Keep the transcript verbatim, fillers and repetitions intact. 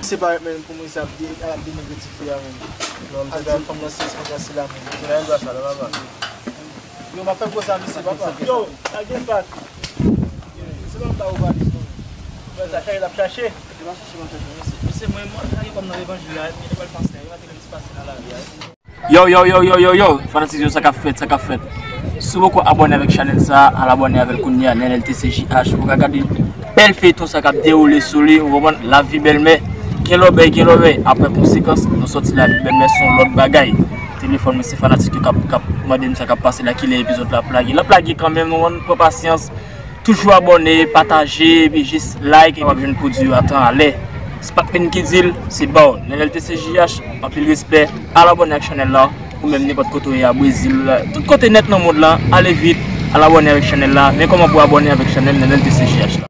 Se pa menm pou mwen sa ap de- ap denigre tifi a menm. Ap di fanm nan sesi, fanm nan sela menm. Yo, m ap fè gwo sa, mesye, papa. Yo, pa gen bak. Se pa m ba ou valiz non. Mwen ta chache, l ap chache. Mesye, mwen, mwen, sa gen kòm nan levanjil la, men lè pral pastè, yo pa te menm ti pastè nan lavi a. Yo, yo, yo, yo, yo, yo, fanatik yo, sa k ap fèt, sa k ap fèt. Si w poko abòne avèk chanèl sa, al abòne avè l kounye a, Nenel T C J H, pou w ka gade bèl feyton sa k ap dewoule sou li, ou konprann, lavi bèlmè, gen lòbèy, gen lòbèy, apre konsekans, nou sòti la, bèlmè se yon lòt bagay. Telefòn mwen, se fanatik yo k ap, k ap mande m sa k ap pase la, kilè epizòd la ap lage. L ap lage kanmenm, nou konprann, pran pasyans. Toujou abòne, pataje, epi jis like, epi w ap jwenn pwodui yo a tan a lè. Se pa t menm ki di l, se ba w. Nenel T C J H, anpil respè. Al abòne ak chanèl la, ou menm nenpòt kote w ye a, Brezil, tout kote nèt nan mond lan, ale vit, al abòne avèk chanèl la. Men kòman pou abòne avèk chanèl Nenel T C J H la.